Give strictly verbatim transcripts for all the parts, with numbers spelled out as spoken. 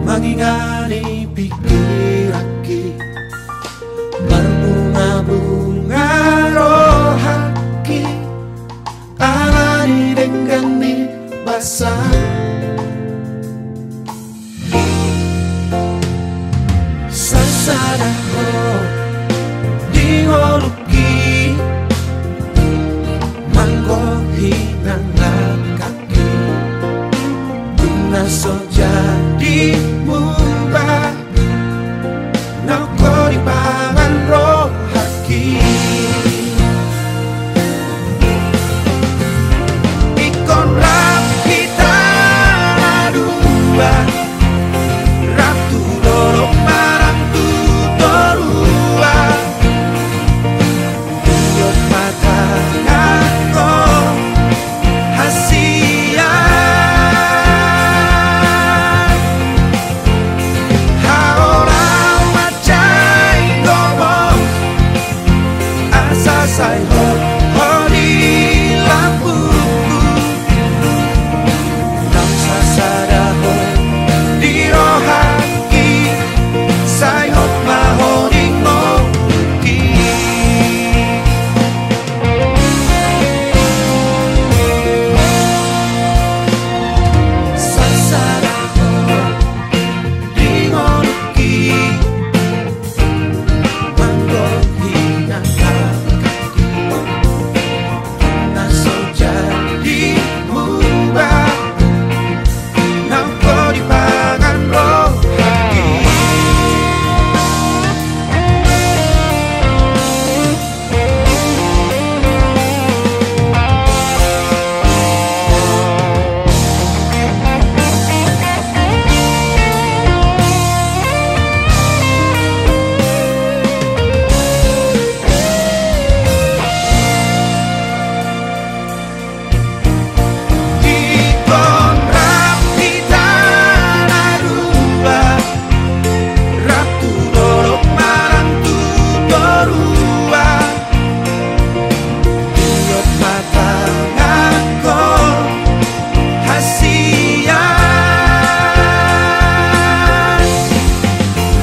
Mangingani pikiranki, marbungabunga rohangki, ala ni denggan ni basa. Sasada ho di ngolungki, manggohi nang langkangki, dung na so jadi muba, nanggo dipangan rohangki. Ingkon rap hita na dua, rap tu dolok manang tu toruan. Iot ma tanganhon hasian. Haola ma jai gomos, asa sai hot ho di lambungku. Nang sasada ho di rohangki, sai hot ma ho di ngolungki. Sasada ho di ngolungki, manggohi nang langkangki, na so jadi muba, nanggo dipangan rohangki. Ingkon rap hita na dua, rap tu dolok manang tu toruan. Iot ma tanganhon hasian.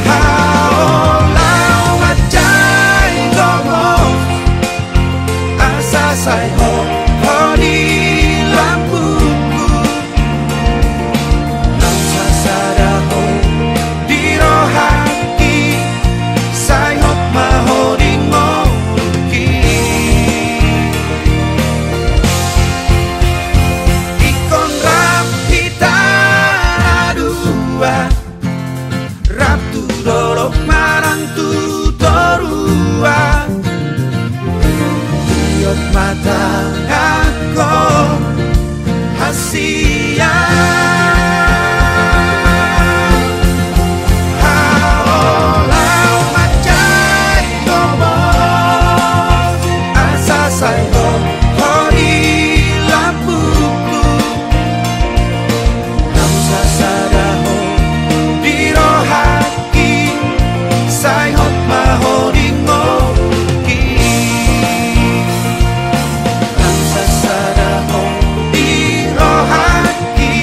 Haola ma jai gomos, asa sai hot ho di lambungku. Nang sasada ho di rohangki, sai hot ma ho di ngolungki. Ingkon rap hita na dua, rap tu dolok manang tu toruan. Iot ma tanganhon hasian. Haola ma jai gomos, asa sai hot ho di lambungku. Nang sasada ho di rohangki, sai hot ma ho di ngolungki. Nang sasada ho di rohangki,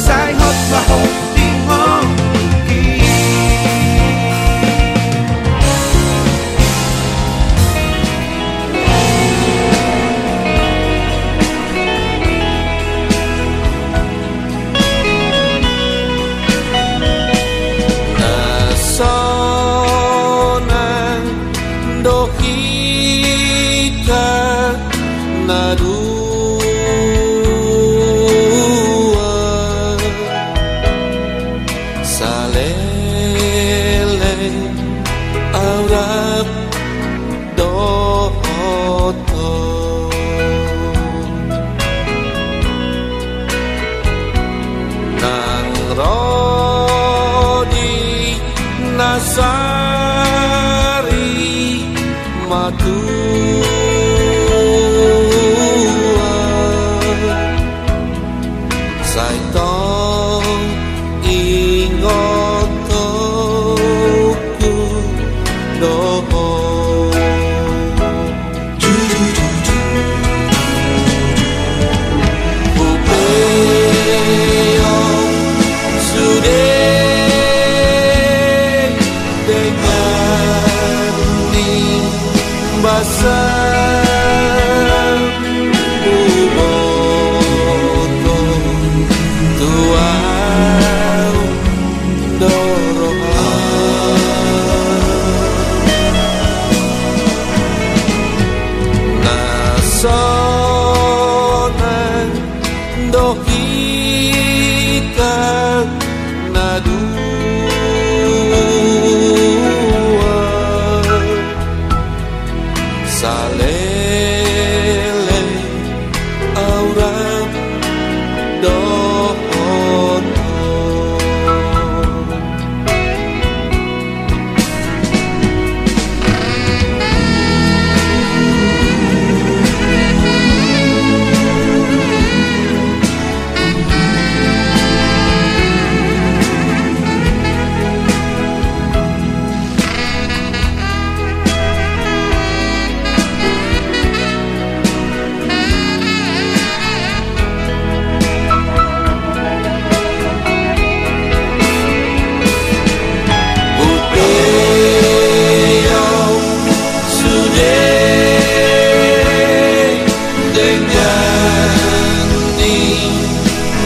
sai hot ma ho di ngolungki. Na sonang do hita na dua, saleleng au rap dohot ho. Nang ro di na sari matua, sai tong ingotonku do ho. Hupe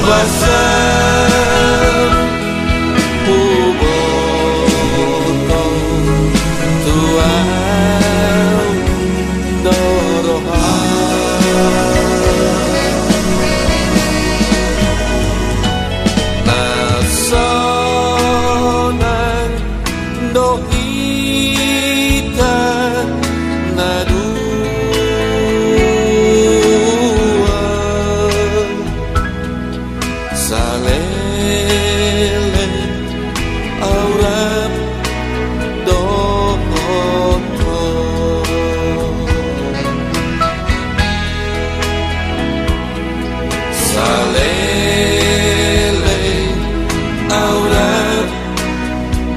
Pasal huboto tu ahu do roham. Na sonang do hita na dua. Saleleng au rap dohot ho. Saleleng au rap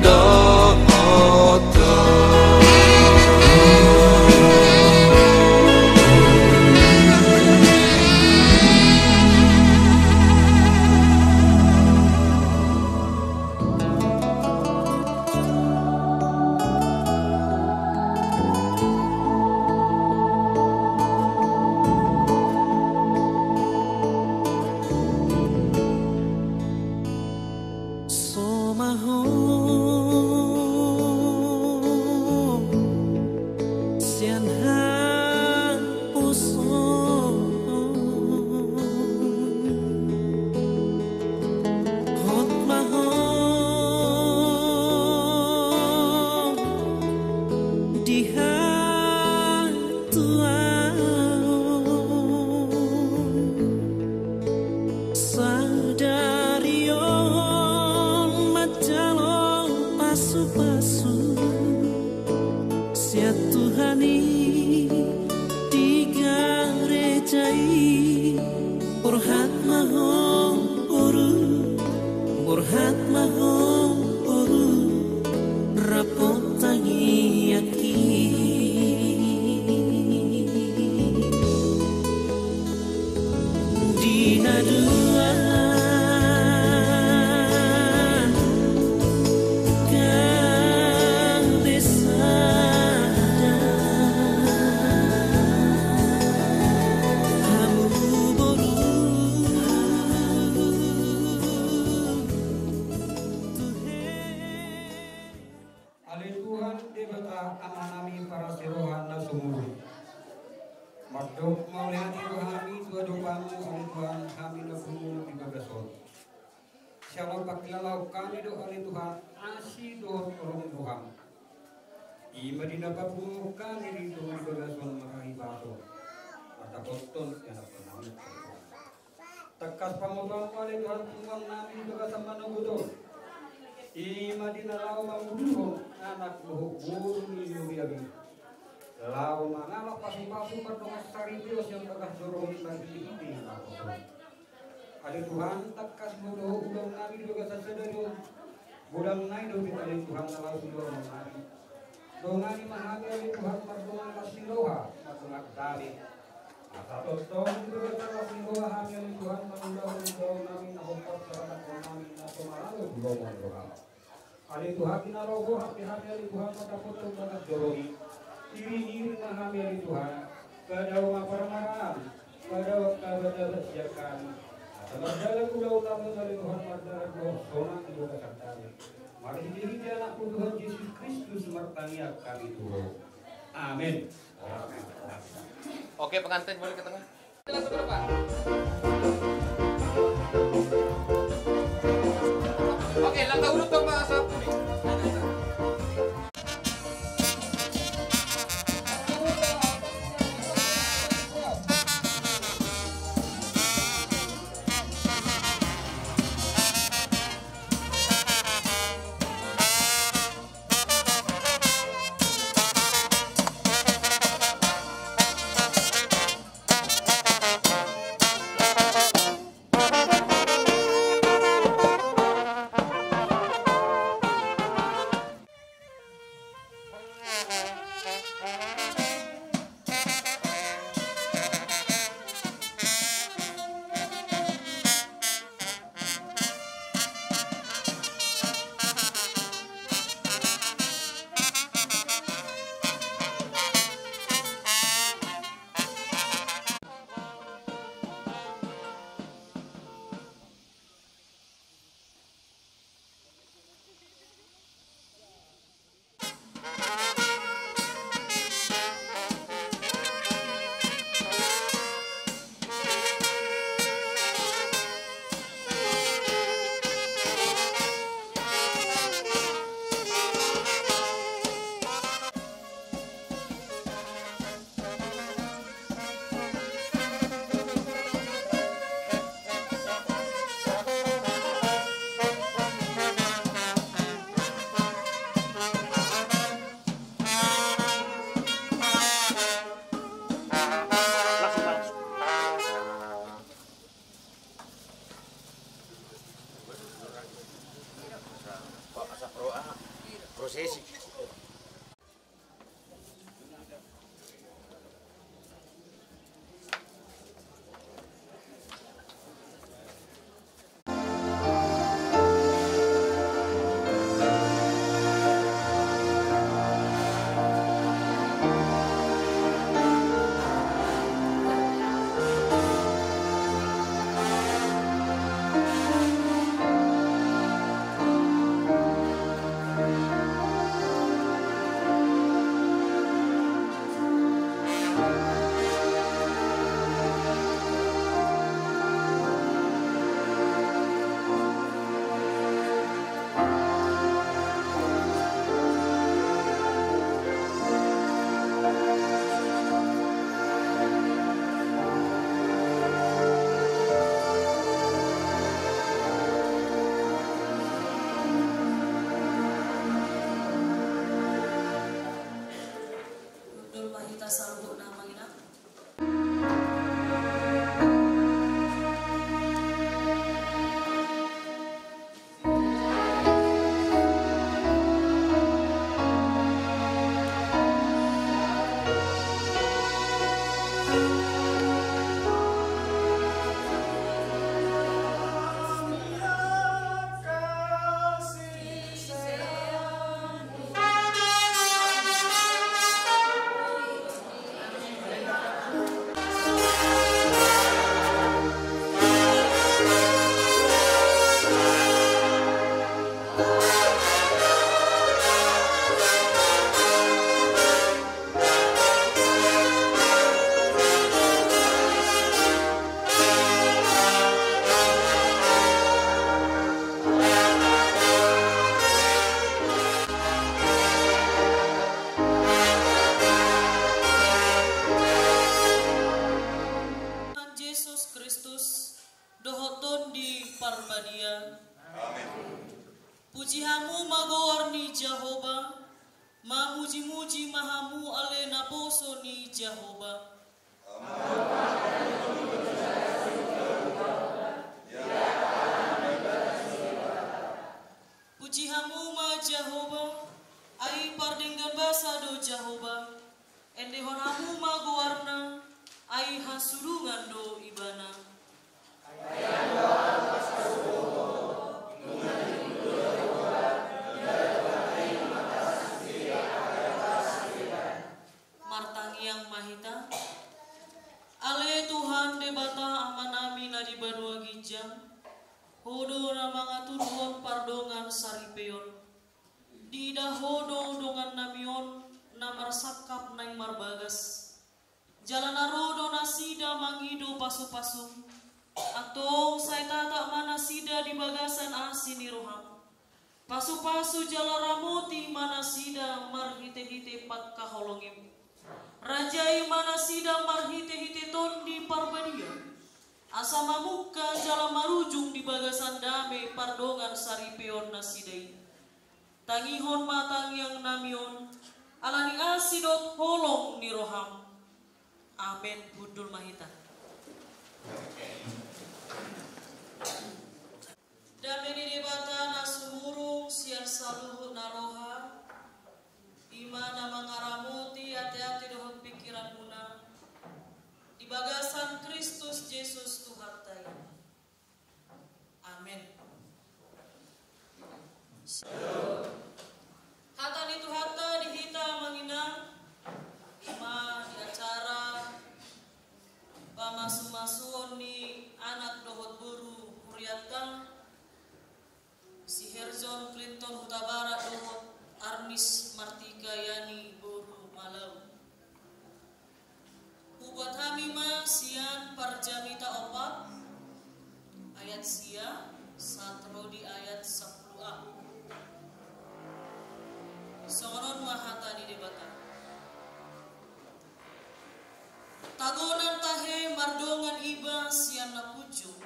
dohot ho. Somaho sian haposoon, hot ma ho di hatuaon. Sadari on manjalo pasupasu sian Tuhan i di gareja i. Borhat ma ho boru, borhat ma ho boru, rap tangiangki. Di na dua gabe sada hamu boru. Ale Tuhan Debata Amanami parasi roha na sumurung. Mandok mauliate do hami tu adopanmu ale Tuhan, hami na pungu di bagas on. Siala pangkilalahon hami do ale Tuhan, asi dohot holong ni roham. I ma di na papunguhon hami di tonga ni bagas on marhahipason. Mandapothon ianakhon nami. Tangkas pamotoanmu ale Tuhan punguan nami di bagasan manogot on. I ma di na laho manguduhon anak dohot boru ni huria i. Laho mangalap pasupasu mardongan saripeon sian bagas joro i marhitehite na laho. Ale Tuhan tangkas ma dohot ulaon nami di bagasan sadari on. Godang nai dope ale Tuhan na laho sidohonon nami. Dongani ma hami ale Tuhan mardongan las ni roha, mardongan dame. Asa tongtong di bagasan las ni roha hami ale Tuhan mangulahon ulaon nami na hombar saranak nami na so malalo tu lomo ni roham. Ale Tuhan di na laho hami ale Tuhan mandapothon bagas joro i. Iring-iring ma hami ale Tuhan. Padao ma parmaraan. Padao ma parmaraan sian hami. Asa mardalan ulaon nami ale Tuhan mardalan dohot sonang di bagasan dame. Marhitehite anakmu Tuhan Jesus Kristus martangiang hami tu ho. Amen. Oke, pengantin boleh ke tengah. Oke, langkah urut dong, Pak Asap. Prosesi. Hundul ma hita saluhutna, Amang Inang. Tuhan Jesus Kristus dohot Tondi Parbadia. Amen. Puji hamu ma goar ni Jahowa, mamujimuji ma hamu ale naposo ni Jahowa. Puji hamu ma Jahowa, ai pardenggan basa do Jahowa. Endehon hamu ma goarna, ai hasurungan do Ibana. Martangiang ma hita. Ale Tuhan Debata Amanami na di banua ginjang, Ho do na mangaturhon pardongan saripeon. Diida Ho do dongannami on na marsangkap naeng marbagas. Jala na ro do nasida mangido pasupasum. Antong sai tatap ma nasida di bagasan asi ni roham. Pasupasu jala ramoti ma nasida marhitehite pangkaholongim. Rajai ma nasida marhitehite Tondi Parbadia, asa mamungka jala marujung di bagasan dame pardongan saripeon nasida i. Tangihon ma tangiangnami on, ala ni asi dohot holong ni roham. Amen. Hundul ma hita. Dame ni Debata na sumurung sian saluhut na roha, i ma na mangaramoti ateate dohot pingkiranmuna, di bagasan Kristus Jesus Tuhanta i. Amen. Hata ni Tuhanta di hita, Amang Inang, i ma di acara pamasumasuon ni anak dohot boru hurianta, si Herjon Clinton Hutabarat dohot Arnis Martika Yani boru Malau. Hubuat hami ma sian Parjamita opat, ayat sia sahat ro di ayat sampulu a. Songon on ma hata ni Debata. Tagonan tahe mardongan iba sian na punjung.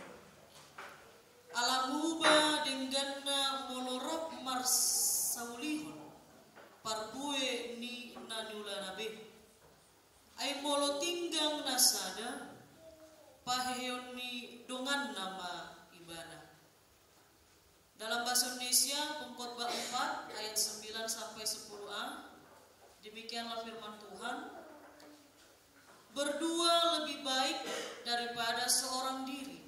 Ala muba dengganna molo rap marsaulihon parbue ni na niulana be. Ai molo tinggang na sada, paheheon ni donganna ma ibana. Dalam bahasa Indonesia, Pengkhotbah empat ayat sembilan sampai sepuluh a. Demikianlah firman Tuhan. Berdua lebih baik daripada seorang diri,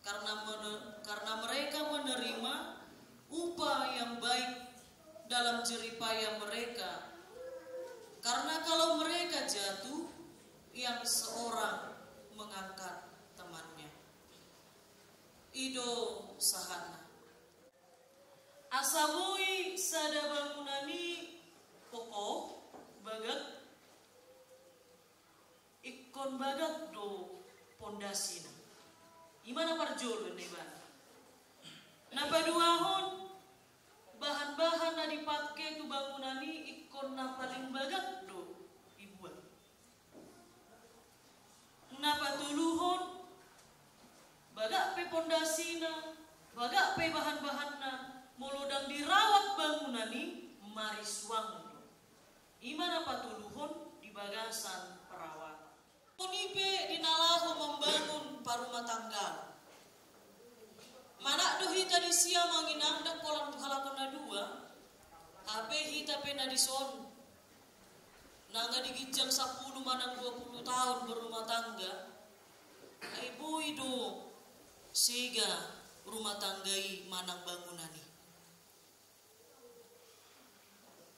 karena mene-, karena mereka menerima upah yang baik dalam jerih payah mereka. Karena kalau mereka jatuh, yang seorang mengangkat temannya. I do sahatna. Asa boi sada bangunan i kokoh, bagak, ingkon bagak do pondasina. I ma na parjolo ninna ibana. Na paduahon, bahan-bahan na dipake tu bangunan i ingkon na paling bagak do dibuat. Na patoluhon, bagak pe pondasina, bagak pe bahan-bahanna, molo ndang dirawat bangunan i, marisuang do. I ma na patoluhon di bagasan perawatan. Songon i pe di na laho mambangun parumatanggaon. Manat do hita disi amang inang, ndang holan tu halak on na dua, hape hita pe na dison. Nunga di ginjang sampulu manang dua pulu taon berumah tangga, ai boi do sega rumah tangga i manang bangunan i.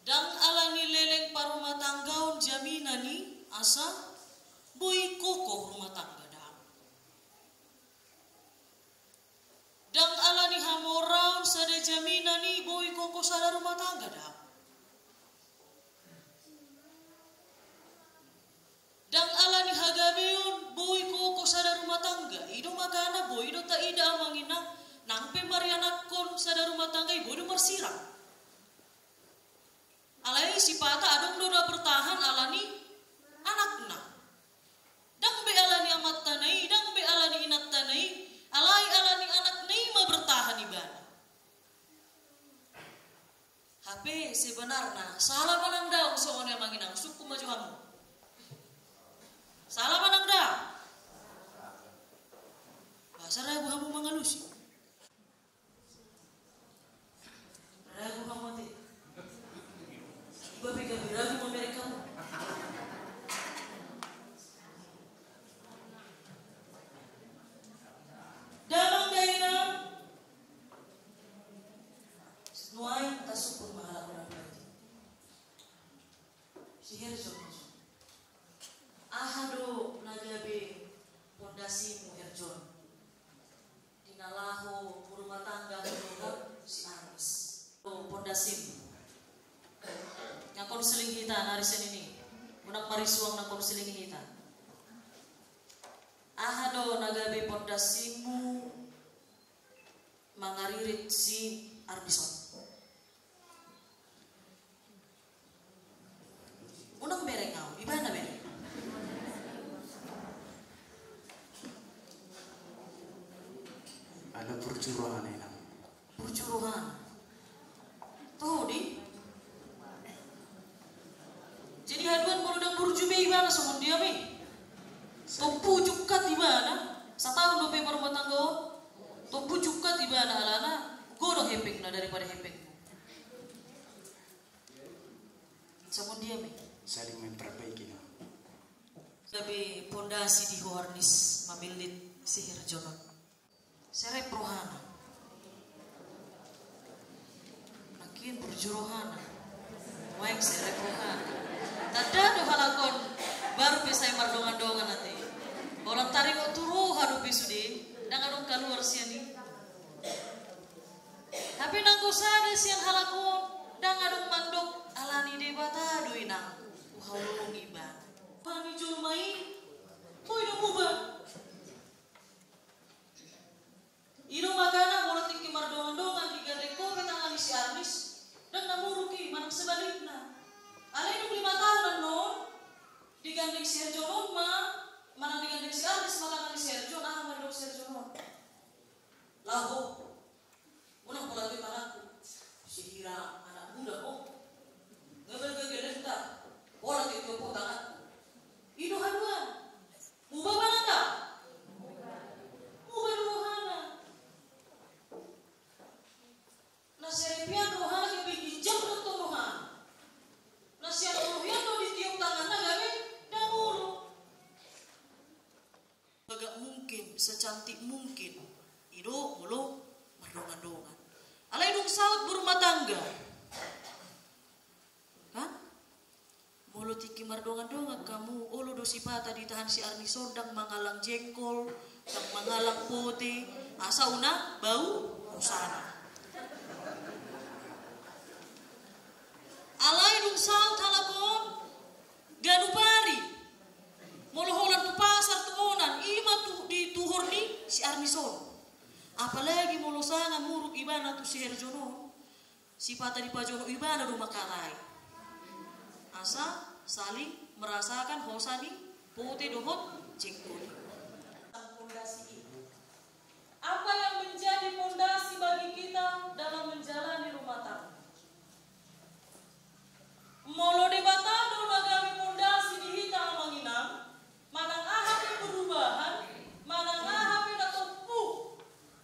Ndang ala ni leleng parumatanggaon jaminan i asa boi kokoh rumah tangga, ndang. Ndang ala ni hamoraon sada jaminan i boi kokoh sada rumah tangga, ndang. Ndang ala ni hagabeon boi kokoh sada rumah tangga. I do makana boi do taida amang inang, nang pe marianakhon sada rumah tangga i boi do marsirang. Alai sipata adong do na bertahan ala ni anakna. Ndang be ala ni amanta na i, ndang be ala ni inanta na i, alai ala ni anakna i ma bertahan ibana. Hape sebenarna sala manang daong songon i amang inang, sungkun ma jo hamu. Sala manang daong? Boasa ragu hamu mangalusi? Ragu hamu ate. Iba pe gabe ragu mamereng hamu. Damang dainang. Nuaeng tasungkun ma halak on. Si Herjon. Aha do na gabe pondasimu Herjon? Di na laho berumah tangga dohot si Arnis. O, pondasimu. Nga konseling hita na ari Senin i. Unang marisuang na konseling hita. Aha do na gabe pondasimu mangaririt si Arnis on? Unang bereng au, ibana bereng. Ala burju rohana inang. Burju rohana. Toho di. Jadi haduan molo ndang burju be ibana songon dia be. Tompu jungkat ibana. Sataon dope berumah tangga on. Tompu jungkat ibana alana godang hepengna daripada hepengmu. Songon dia me. Saling memperbaiki, no. Gabe pondasi di ho Arnis mamillit si Herjon on. Serep rohana. Makin burju rohana. Waeng serep rohana. Tanda do halak on baru pe sai mardongan-dongan ate. Holan taringot tu roha dope sude, ndang adong kaluar sian i. Hape nanggo sada sian halak on ndang adong mandok, ala ni Debata do inang huhaholongi ibana. Roha ni jolma i boi do muba. I do makana molo tingki mardongan-dongan digandeng ho pe tangan ni si Arnis, ndang na muruk i manang sebalikna. Alai dung lima taon annon, digandeng si Herjon on ma, manang digandeng si Arnis ma tangan ni si Herjon, aha ma didok si Herjon on? Laho. Unang pola tu tanganku. Sihira anak muda ho. Ngebel gegelenta. Pola tu ho tanganku. I do haduan. Muba manang ndang? do molo mardongan-dongan. Alai dung saut berumah tangga, kan? Molo tingki mardongan-dongan hamu, olo do sipata ditahan si Arnis on, ndang mangalang jengkol, ndang mangalang pote, asa unang bau hosana. Alai dung saut halak on, ganup ari, molo holan tu pasar tu onan, i ma tu, dituhor ni si Arnis on. Apalagi molo sanga muruk ibana tu si Herjon on, sipata dipajonok ibana do mangkatai. Asa saling merasakan hosa ni pote dohot jengkol. Pondasi i. Apa yang menjadi pondasi bagi kita dalam menjalani rumah tangga? Molo Debata do na gabe pondasi di hita, amang inang, manang aha pe perubahan, manang aha pe na tompu,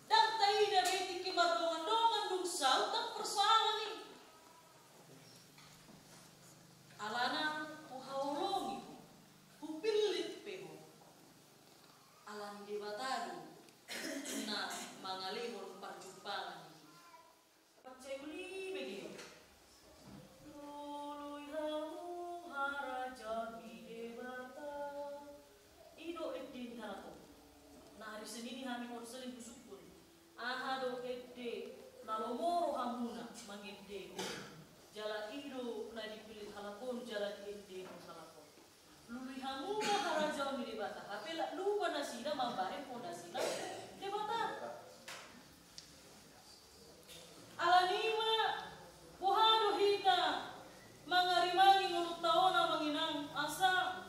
ndang taida be tingki mardongan-dongan dung saut, ndang persoalan i. Alana huhaholongi, hupillit pe ho. Alani Debata do na mangalehon parjumpangan i. Mansai uli be dia. Lului hamu harajaon ni Debata. I do ende ni halak on. Na hari Senin i hami Konseling husungkun. Aha do ende na lomo rohamuna mangendehon. Jala i do na dipillit halak on, jala diendehon halak on. Lului hamu ma harajaon ni Debata, hape ndang lupa nasida mambahen pondasina Debata. Alani i ma, boha do hita mangarimangi ngolunta on, amang inang, asa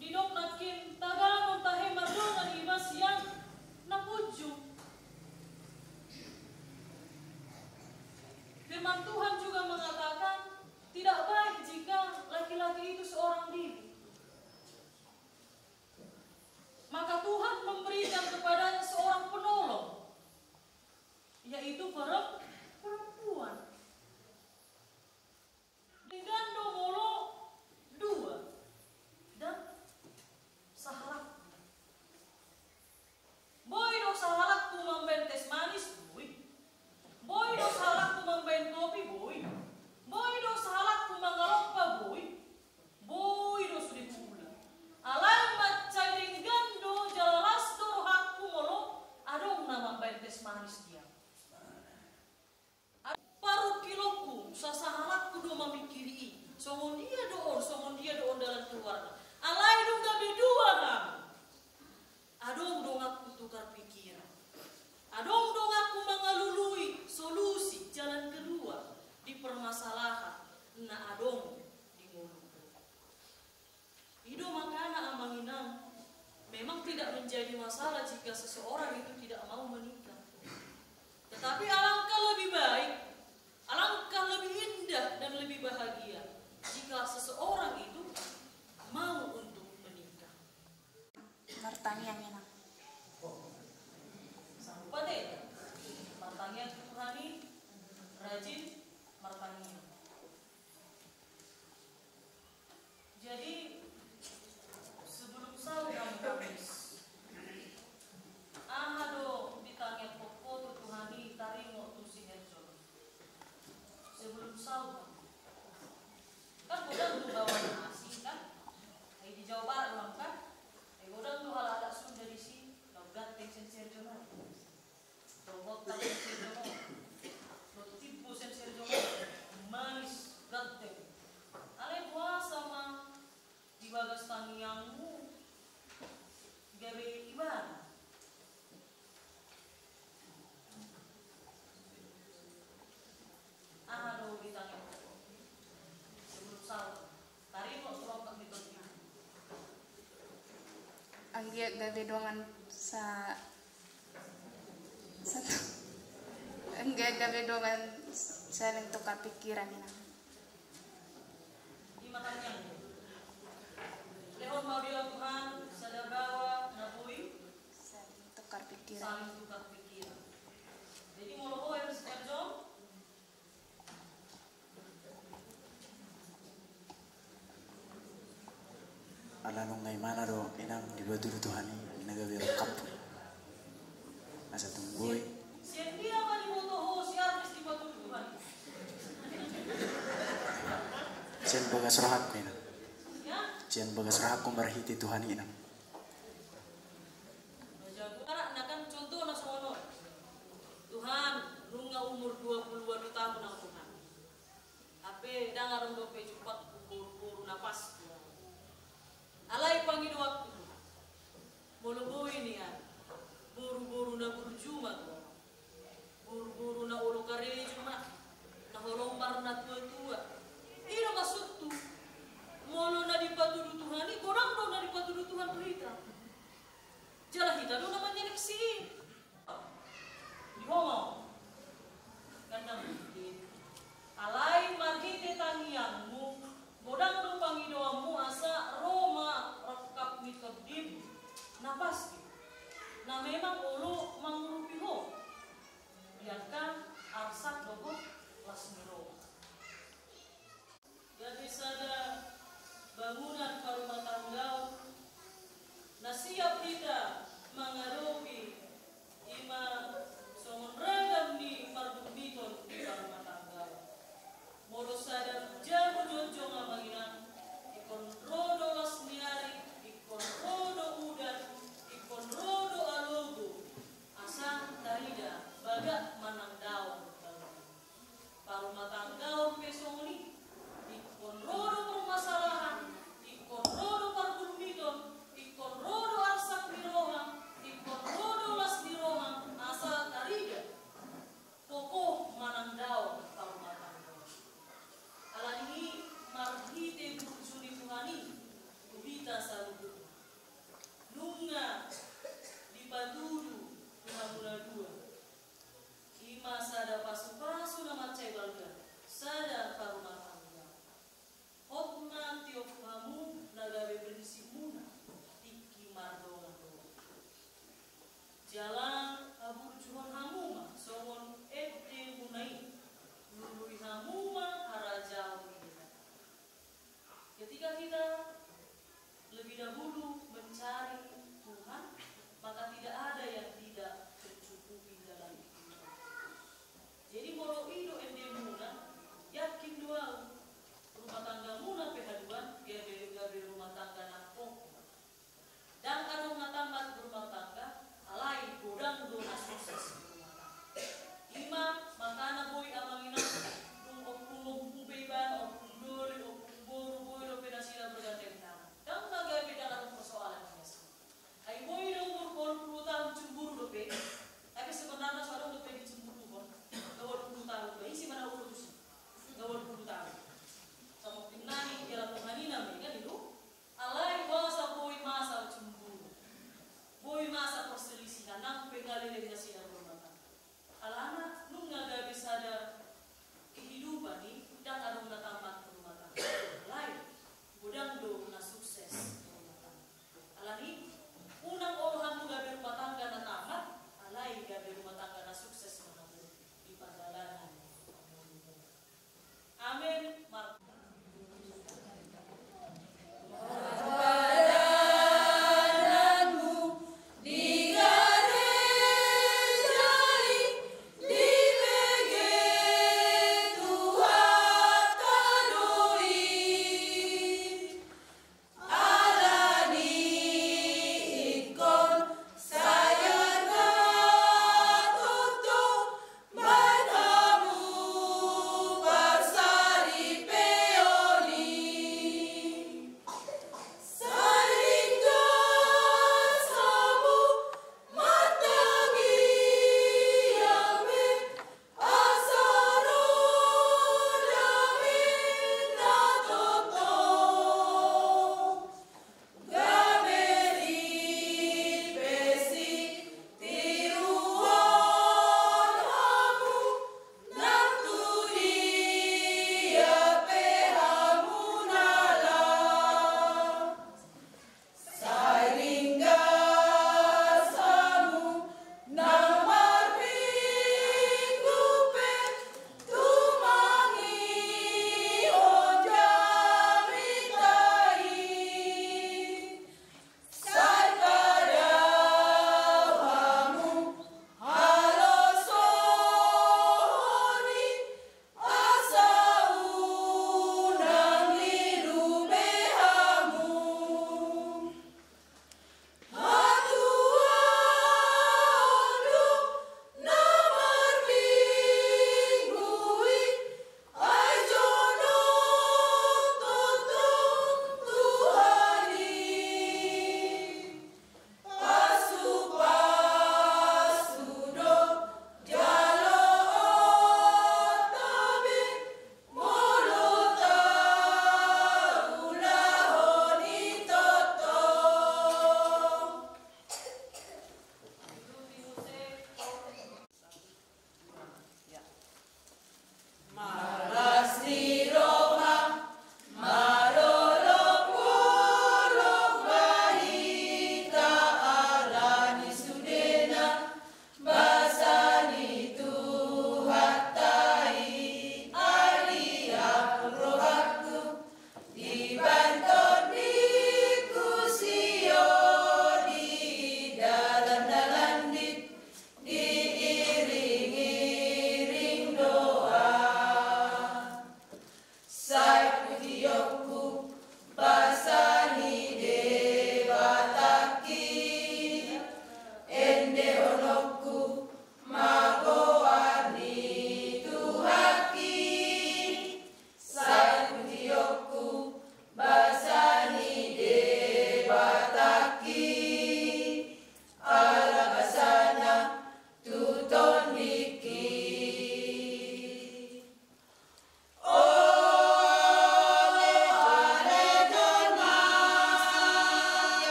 didok nangkin tagangon tahe mardongan iba sian na punjung. Firman Tuhan juga mengatakan, tidak baik jika laki-laki itu seorang diri. Maka Tuhan memberikan kepadanya seorang penolong, yaitu perem-, perempuan. Denggan do molo dua, ndang sahalak. Boi do sahalakku mambahen teh manis, boi. Boi do sahalakku mambahen kopi, boi. Boi do sahalakku mangalompa, boi. Boi do sude huula. Alai mansai denggan do jala las do rohangku molo adong na mambahen teh manis di au. Parungkilonku, sasahalakku do mamingkiri i. Songon dia do on, songon dia do on dalan keluarna. Alai dung gabe dua hami, adong donganku tukar pikiran. Adong donganku mangalului solusi, jalan keluar di permasalahan na adong di ngolungku. I do makana, amang inang, memang tidak menjadi masalah jika seseorang itu tidak mau menikah. Tetapi alangkah lebih baik, alangkah lebih indah dan lebih bahagia jika seseorang itu mau untuk menikah. Martangiang, inang. Sanggup ate? Martangiang tu Tuhan i, rajin martangiang. Jadi, sebelum saut hamu Kamis, aha do ditangianghon ho tu Tuhan i taringot tu si Herjon? Sebelum saut hamu. Kan godang do baoa na asing kan? Ai di Jawa Barat do hamu kan? Ai godang do halak-halak Sunda disi, laho ganteng sian si Herjon on. Dohot tabo sian Herjon on. Dohot timbo sian Herjon on. Manis, ganteng. Alai boasa ma di bagas tangiangmu gabe ibana? Aha do ditangianghon? Sebelum saut. Taringot tu rongkap ni Tuhan. Anggiat gabe dongan sa-, satu. Anggiat gabe dongan saling tukar pikiran, inang. Ima tangiangmu. Lehon ma di Tuhan sada baoa na boi saling tukar pikiran. Saling tukar pikiran. Jadi molo ho, Herjon, ala nunga ibana do, inang, dibatu do Tuhan i na gabe rongkap. Na Sian dia ma diboto ho si Arnes dipatudu Tuhan? Sian bagas rohangku, Inang. Sian bagas rohangku marhite Tuhan i, Inang. Jago anak na kan contohna songon on. Tuhan, nunga umur dua puluh walu tahun au, Tuhan. Hape ndang adong dope jumpangku boru-boru na pas. Alai pangidoanku, Tuhan, molo boi nian, boru-boru na burju ma, Tuhan. Boru-boru na olo karejo ma, na holong marnatua-tua. I do maksudhu. Molo na dipatudu Tuhan i, godang do na dipatudu Tuhan tu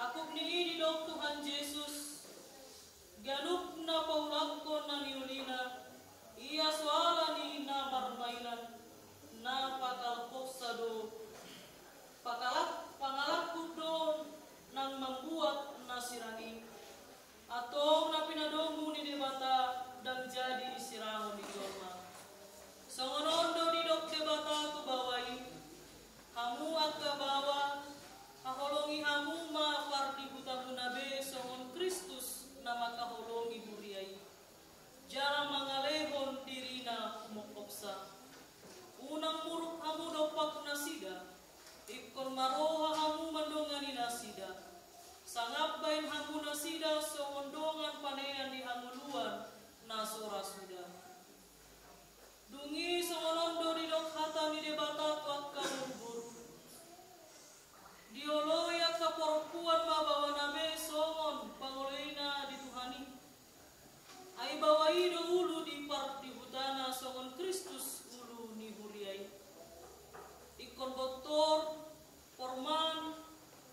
Angkup ni i didok Tuhan Jesus, ganup na paulakkon na niulina, ia so ala ni na marmainan, na pakalkopsa do, pakalak, pangalangkup do nang mambuat na sirang i. Antong na pinadomu ni Debata ndang jadi disirangon ni jolma. Songon on do didok Debata tu baoa i, hamu angka baoa, haholongi hamu ma pardihutamuna be songon Kristus na mangkaholongi huria i, jala mangalehon dirina humongkopsa. Unang muruk hamu dompak nasida, ingkon maroha hamu mandongani nasida. Sangap baen hamu nasida songon dongan panean di hangoluan na so ra suda. Dung i songon on do didok hata ni Debata tu angka boruboru. Dioloi angka parompuan ma baoana be songon pangoloina di Tuhan i. Ai baoa i do ulu ni pardihutana songon Kristus ulu ni huria i. Ingkon bontor, porman,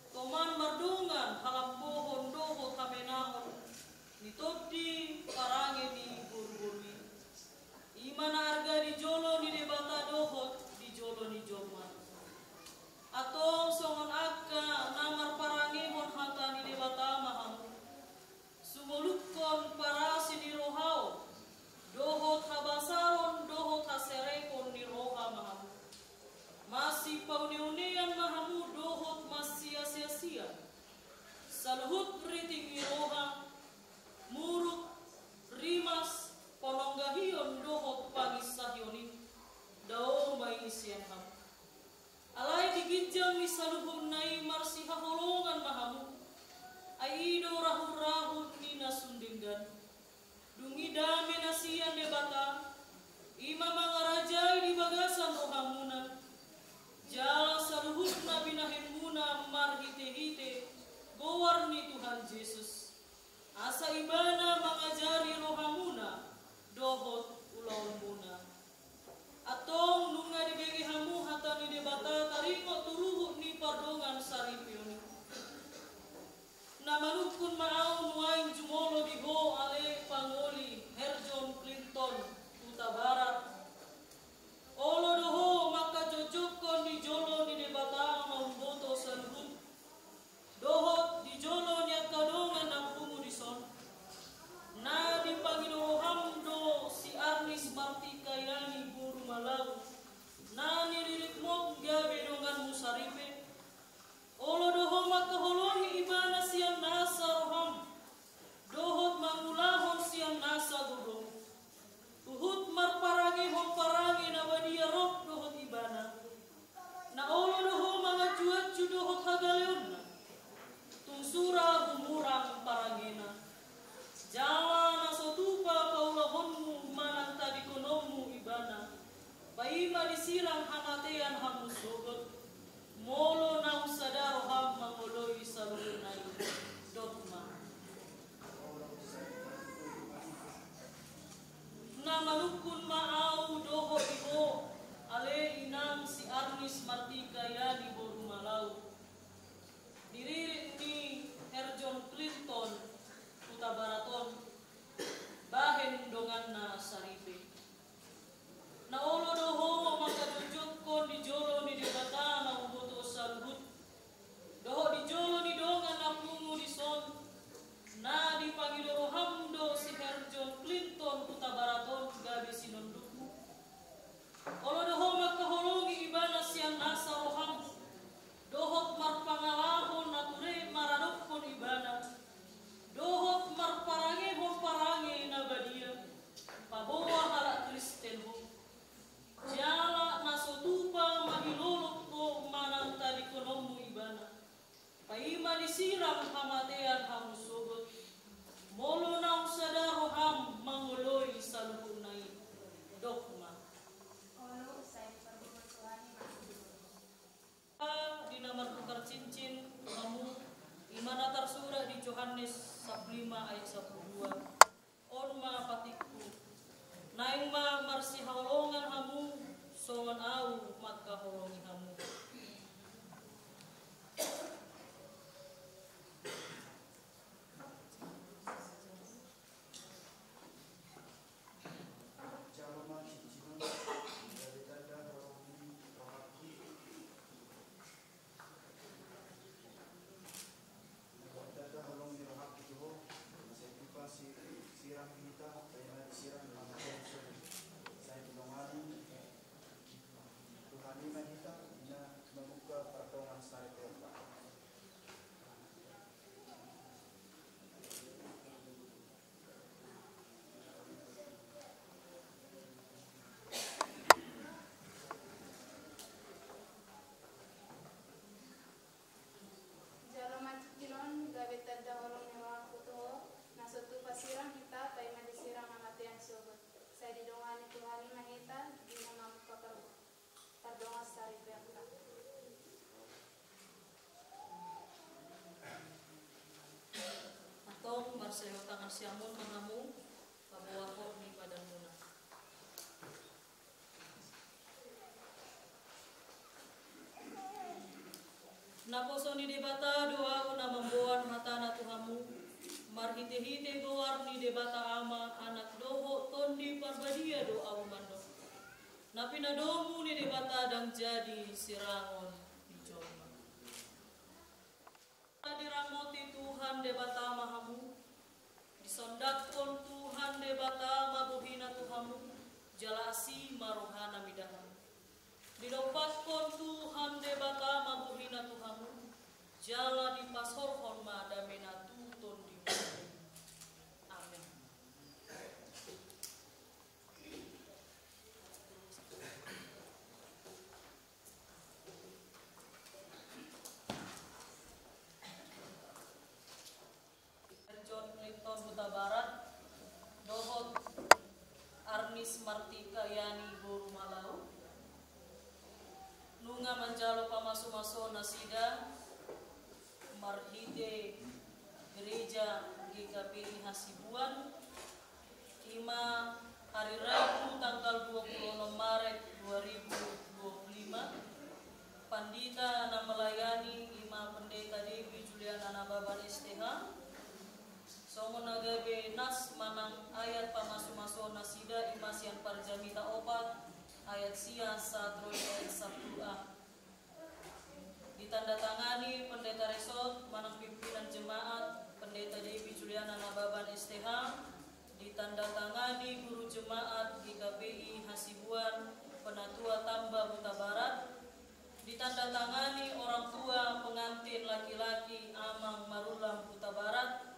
toman mardongan halambohon dohot hamenahon ni tondi parange ni boruboru i. I ma na arga di jolo ni Debata dohot di jolo ni jolma. Antong songon angka na marparangehon hata ni Debata ma hamu. Sumolukkon parasi ni roha on, dohot habasaron dohot haserepon ni roha ma hamu. Masipauneunean ma hamu dohot masiasiasian. Saluhut riting ni roha, muruk, rimas, panonggahion dohot panginsahion i, dao ma i sian hamu. Alai di ginjang ni saluhutna i marsihaholongan ma hamu. Ai i do rahurahut ni na sun denggan. Dung i dame na sian Debata, i ma mangarajai di bagasan rohamuna, jala saluhutna binahenmuna marhitehite goar ni Tuhan Jesus. Asa ibana mangajari rohamuna dohot ulaonmuna. Antong nunga dibege hamu hata ni Debata taringot tu ruhut ni pardongan saripeon i. Na manungkun ma ahu nuaeng jumolo di ho ale pangoli Herjon Clinton Hutabarat. Olo do ho mangkajongjongkon di jolo ni Debata na umboto saluhut. Dohot di jolo ni angka dongan na pungu dison. Na dipangido roham do si Arnis Martika Iani boru Malau. Na niriritmon gabe donganmu saripe. Olo do ho mangkaholongi ibana sian nasa roham. Dohot mangulahon sian nasa gogom. Huhut marparangehon parange na badia rap dohot ibana. Na olo do ho manganjuanju dohot hagaleonna. Tung sura humurang parangena. Jala na so tupa paulahonmu manang tadingkononmu ibana. Paima disirang hamatean hamu sogot. Molo naung sada roham mangoloi saluhutna i, dok ma. Na manungkun ma ahu dohot di ho, ale inang si Arnis Martika Iani boru Malau. Diririt ni Herjon Clinton Hutabarat on, bahen donganna saripe. Na olo do ho mangkajongjongkon di jolo ni Debata na umboto saluhut. Dohot di jolo ni dongan na pungu dison. Na dipangido roham do si Herjon Clinton Hutabarat on gabe sinondukmu. Olo do ho mangkaholongi ibana sian nasa Sehol tangan siamun ma hamu, paboahon ni padanmuna. Naposo ni Debata do ahu na mamboan hatana tu hamu, marhitehite goar ni Debata Ama, Anak dohot Tondi Parbadia do ahu mandok. Na pinadomu ni Debata ndang jadi sirangon ni jolma. Diramoti Tuhan Debata ma hamu, disondanghon Tuhan Debata ma bohina tu hamu, jala asi ma rohana mida hamu. Didompakhon Tuhan Debata ma bohina tu hamu, jala dipasaorhon ma damena tu tondimu. Amen. John Clinton Hutabarat dohot Arnis Martika Yani boru Malau, nunga manjalo pamasumaso nasida marhite gereja G K P I Hasibuan, ima hari Rabu tanggal dua puluh enam Maret dua ribu dua puluh lima. Pandita na melayani ima Pendeta Devi Juliana Nababan S T H. Songon na gabe nas manang ayat pamasumaso nasida ima sian Parjamita opat ayat sia sahat ro di ayat sampulu a. Ditandatangani Pendeta Resort manang pimpinan jemaat, Pendeta Devi Juliana Nababan S T H. Ditandatangani guru jemaat G K P I Hasibuan, Penatua Tamba Hutabarat. Ditandatangani orang tua pengantin laki-laki Amang Marulam Hutabarat.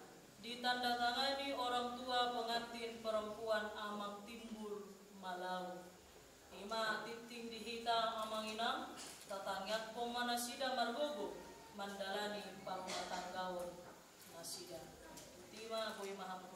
Ditandatangani orang tua pengantin perempuan Amang Timbul Malau. Ima tingting di hita amang inang, tatangiangkon ma nasida margogo mandalani parrumatanggaon nasida. Ima boi ma hamu.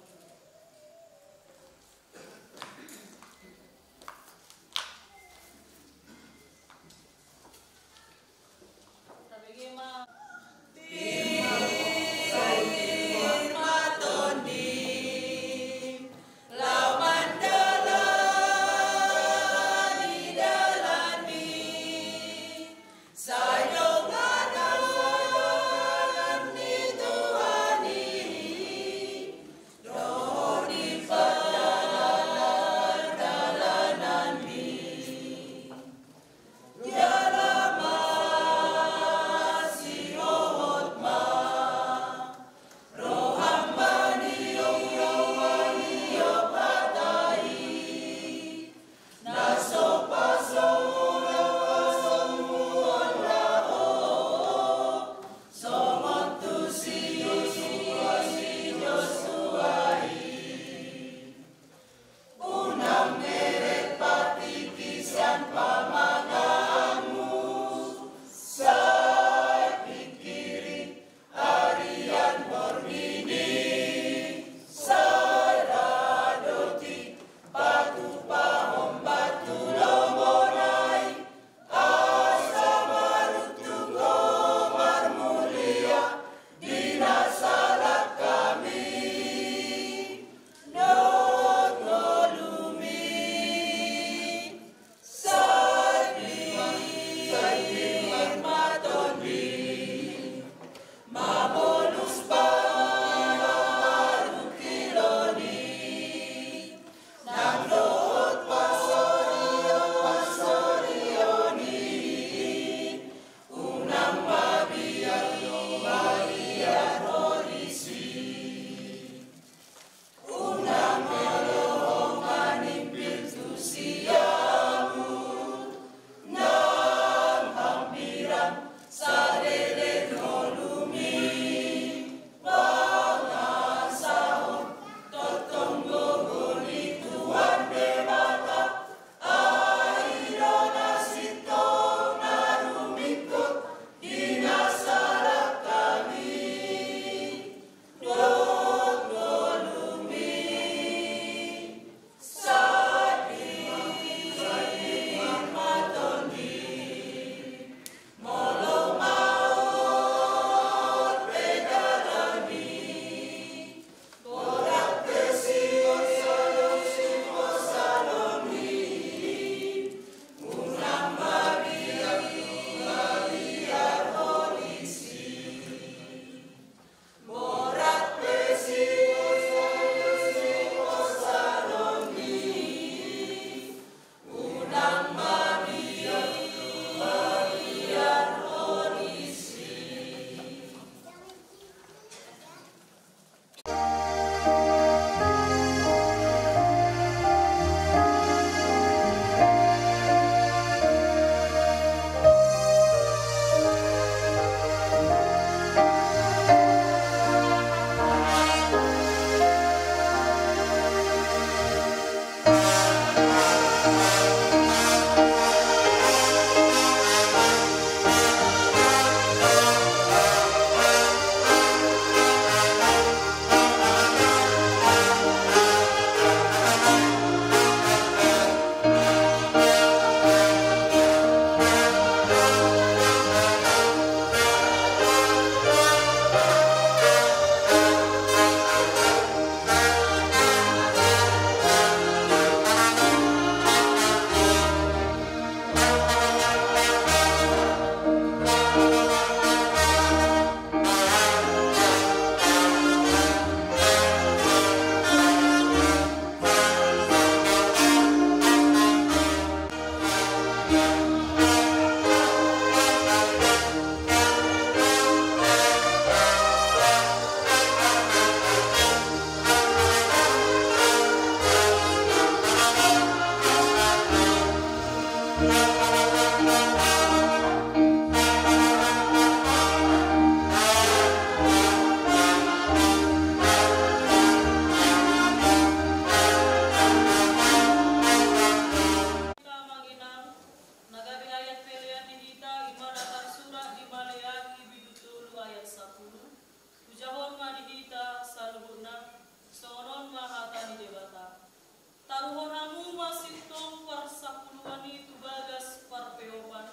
Sapuluan i tu bagas parpeopan,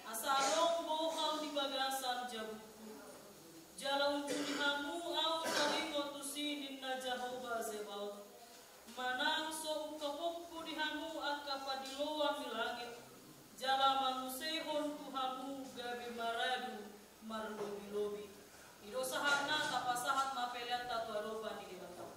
asa adong bohal di bagasan jabungku. Jala unjuni hamu ahu taringot tusi, ninna Jahowa Zebaot, manang so ungkapku di hamu angka pandiloan ni langit, jala manguseihon tu hamu gabe maradu marlobi-lobi. I do sahatna, tapasahat ma peleanta tu adopan ni Debata.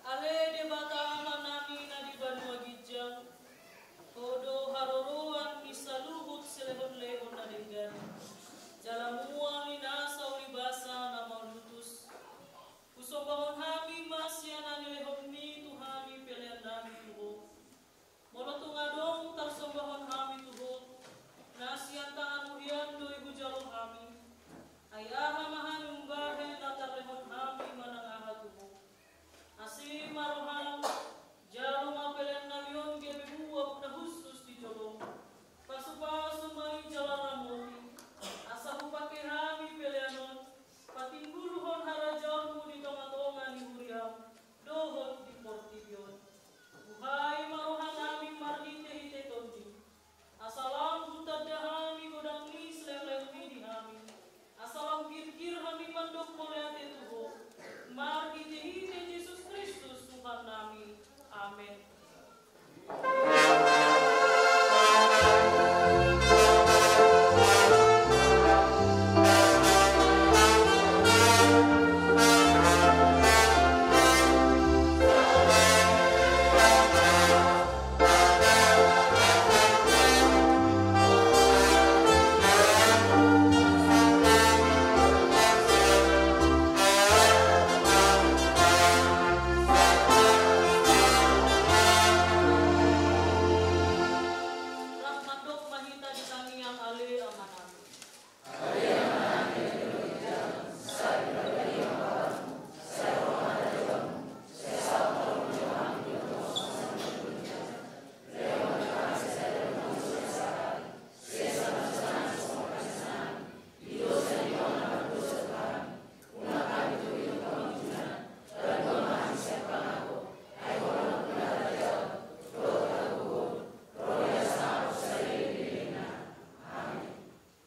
Ale Debata Amanami na di banua ginjang, Ho do haroroan ni saluhut silehon-lehon na denggan, jala mual ni nasa ulibasa na mauliutus. Husombahon hami ma sian na nilehonmi tu hami peleannami tu Ho. Molo tung adong tarsombahon hami tu Ho, na sian tanganmu hian do i hujalo hami. Ai aha ma hami umbahen na tarlehon hami manang aha tu Ho? Asi ma roham, jalo ma peleannami on gabe buah na hushus di jolom. Pasu-pasu ma i jala ramoti, asa hupake hami pelean on patimbulhon harajaonmu di tonga-tonga ni huriam dohot di portibi on. Buhai ma rohanami marhite-hite Tondim, asa lam hutanda hami godang ni silehon-lehonmi di hami, asa lam girgir hami mandok mauliate tu Ho, marhite-hite Jesus Kristus Tuhannami. Amen. Rap mandok ma hita di tangiang Ale Amanami.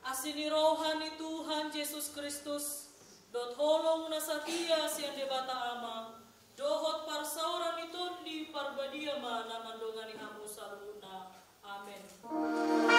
Asi ni roha ni Tuhan Jesus Kristus, dohot holong na satia sian Debata Ama, dohot parsaoran ni Tondi Parbadia ma na mandongani hamu saluhutna. Amen.